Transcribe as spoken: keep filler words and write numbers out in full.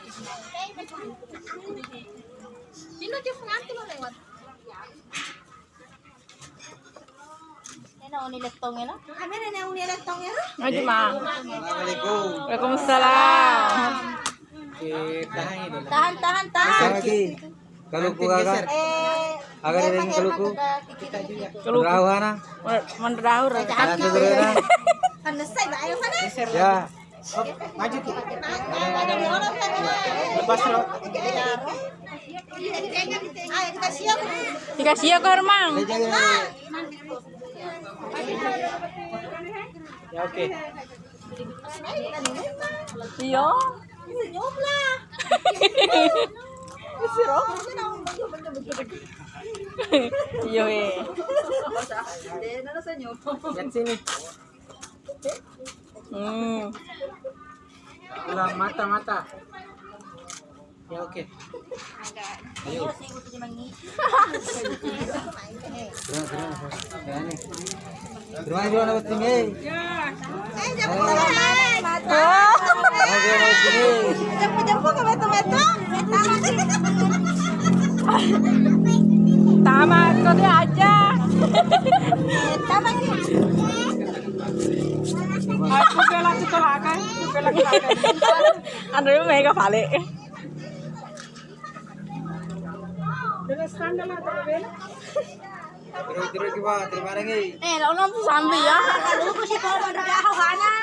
Ini nauni lettong ena. Maju, Ma. Assalamualaikum. Waalaikumsalam. Tahan, tahan, tahan. Kaluku gaga. Eh, agak ada yang kaluku. Kaluku. Mendrahur, ana. Mendrahur. Ada tuh, ana. Panas saya, ayo, panas. Ya. Maju ki. Lepas lo. Dikasih ya, Hermang. Ya, oke. Iya. Iya, eh. Lihat sini. Hmm. Ulang mata-mata. Ya, oke. Ayo. Terima kasih, terima kasih. Terima kasih, terima kasih. Ayo. Ayo, terima kasih. Jemput-jemput ke betul-betul. Tamat, kau dia aja. Tamat. Aku bela tu tolak kan, aku bela tolak kan. Anu, mega pale. Dengan standar lah, tak bela. Terus, terus, coba, terima lagi. Eh, lo nonton sambil ya. Kalau aku sih kalau ada hana.